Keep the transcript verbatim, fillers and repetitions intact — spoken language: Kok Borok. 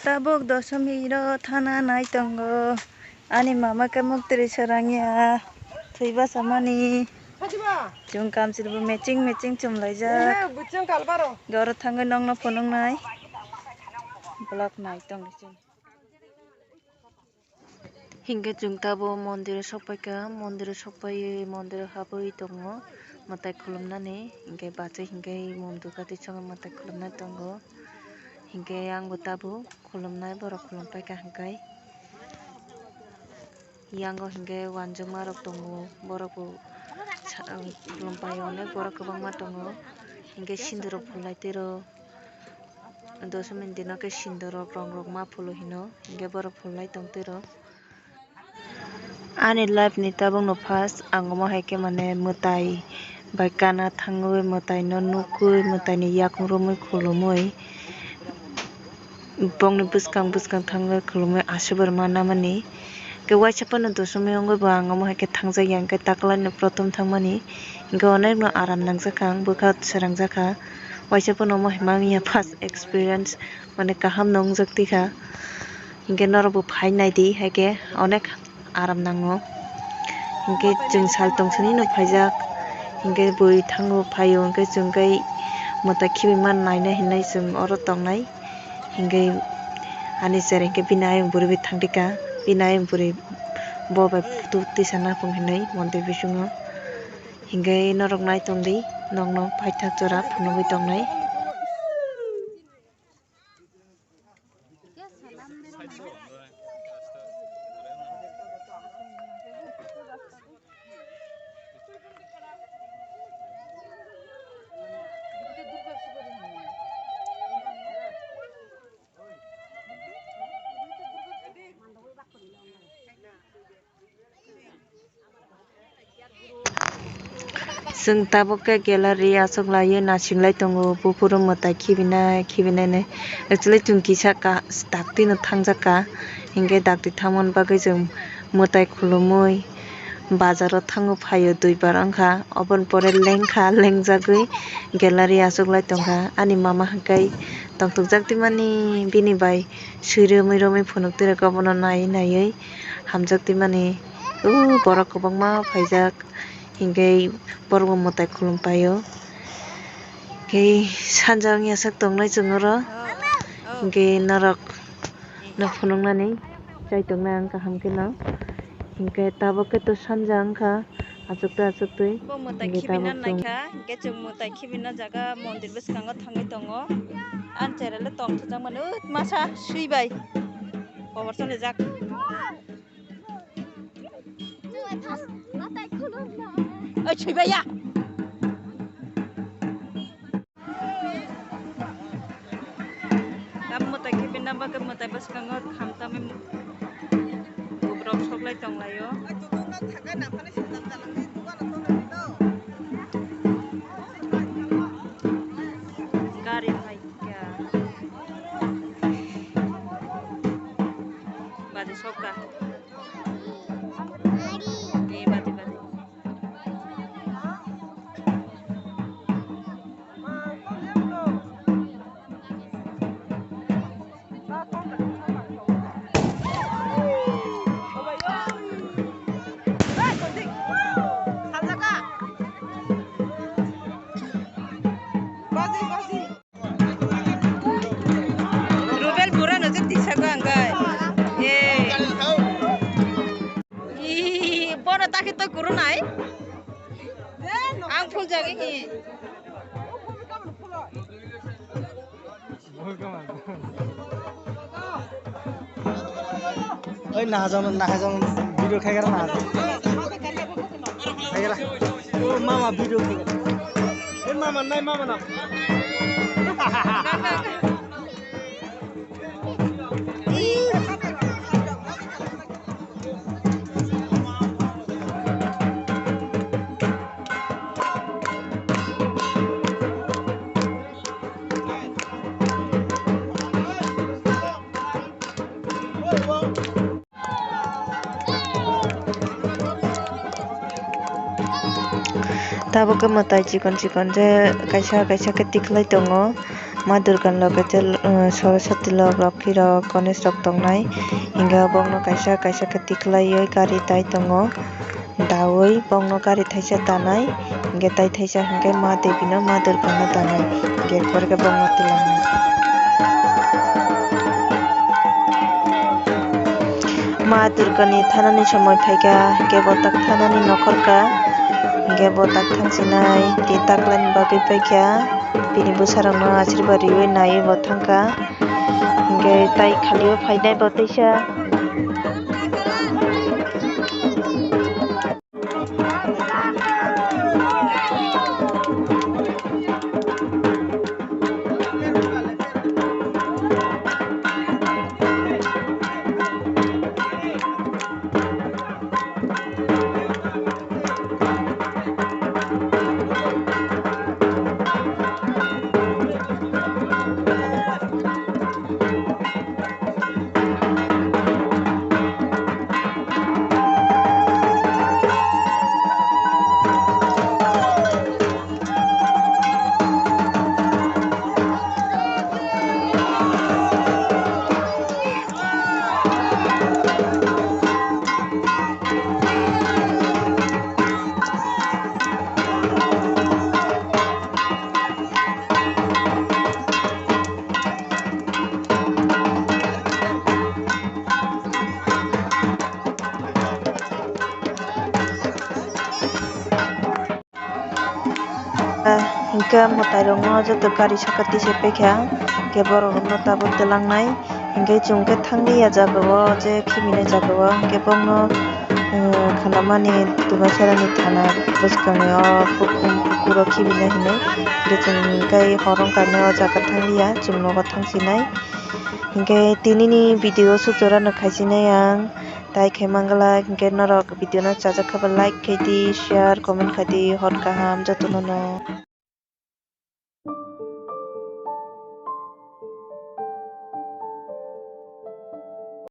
Tabuk dosomi ro thana nai tongo. Ani mama khe muktri swrangya. Thwi basa mani. Chwng kamchwlwi matching matching chumlaijak. Oro thangwi nokno phunuknai. Vlog nai tongdi chwng. Hinkhe chwng tabuk mondir o sokpaikha, mondir o sokpaiwi mondir o habwi tongo mwtai khulumnani. Hinkhe bachai hinkhe mondor kati chwngno mwtai khulumnai tongo. Hinkhe angbo tabuk khulumnai, borok khulum paikha hinkhai. Yango hinkhe uanjakmarok tongo, borokbo sa-, khulum paio, onek borok kwbangma tongo. Hinkhe sindorrok phulai twi rw. Dosomin dino khe sindorrok rong rok ma phulu hino, hinkhe borok phulnai tong twi rw. Ani life ni tabukno first ang omo hai khe mane mwtai bai kana thangwi mwtai no nukwi mwtai ni yakung romwi khulumwi bongni bwskang bwskang thangwi khulumwi aswk berma namani. Khe waisa phano dosomi wngwi bo ang omo hai khe thangjak ya, hinkhe taklaino prothom thangmani, hinkhe onekno aram nangjakha ang, bwkha srangjakha. Waisa phano omo hai mangya first experience, mane kaham no wngjak tikha. Hinkhe norokbo phai naidi, haikhe onek aram nango. Hinkhe chwng sal tongsanino phaijak, hinkhe bui thango phaio, hinkhe chwng khe mwtai khibi man naina hinwi chwng oro tongnai. Hinkhe ani cherai khe bini ayang bwrwi bai thangdika, bini ayang bwrwi bo bai photo tisa naphung hinwi mondir bisingo. Hinkhe norok nai tongdi, nokno paithak jora phunugwi tongnai. Chwng tabuk khe gallery achuk laiwi naising lai tongo, buphuru mwtai khibinai khibinai nai. Actually chwng kisa ka-, dakti no thangjak kha, hinkhe dakti thangmani bagwi chwng mwtai khulumui bazaro thangwi phaio, duibar wngkha, oboni pore lengkha, lengjagwi gallery achuk lai tongkha. Ani mama hwnkhe tongthokjak twi mani bini bai swi romwi romwi phunuk twi rwkha, obono naiwi naiwi hamjak twi mani. O borok kwbangma phaijak, hinkhe borokbo mwtai khulum paio. Hinkhe sanja wngya sak tongnai chwng oro, hinkhe norok no phunuknani chai tongnai ang kaham kheno. Hinkhe tabuk khe to sanja wngkha, achuktwi achuktwi. Bo mwtai hinkhe khibina tabuk chwng naikha, hinkhe chwng mwtai khibina jaga mondir bwskango thangwi tongo. Ani cherai le tongthokjak mani, o masa swi bai. Koborsa rijak. Oi, swi bai ya. Tabuk mwtai khibina bagwi mwtai bwskango khamtamwi bubrok soklai tonglaio. Gari phaikha. Badi sokha. Ni badi badi. Rubel bura no je tisa ko ang kai. Eh. Ih, bono ta khe toi kuru nai. Ang phul jagwi hi. Oi, nahajong, nahajong video khai kara nahajong. Khai kara. O mama video khai kara. Oi, mama, nai mama na. Tabuk khe mwtai chikon chikon je kaisa kaisa khe tikhlai tongo. Ma Durga ni loge je, uh, Saraswati rok, Lokhi rok, Ganesh rok tongnai. Hingke bokno kaisa kaisa khe tiklaiwi gari tai tongo. Dawi bokno gari thaisa tanai, hingke tai thaisa hingke Ma Devi no, Ma Durga no tanai, hingke ekbar khe bokno tilangnai. Ma Durga ni thanani somoi phaikha, hingke bo tak thanani nokhorkha, hingke bo tak thangsinai, tei taklani bagwi paikha, bini bwsarokno asirba riwi naiwi bo thangkha, hingke tai khalio phainai bo teisa. Hingke mwtai rok no joto gari saka tisai paikha, hingke borok rok no tabuk twlangnai, hingke chwng khe thanglia jaga o je khibilaijak o, hingke bokno, eh, khanamani Duibaisarani thana bwskango o hukum kuphur o khibinai hinwi, hingke chwng tei hor wngkha hinwi o jaga thanglia, chwng nogo thangsinai. Hingke tinini video o sujora no khaisinai ang, tai khe manglak, hingke norok video no chajak khe ba like khe di, share, comment khe di, hor kaham jotono no.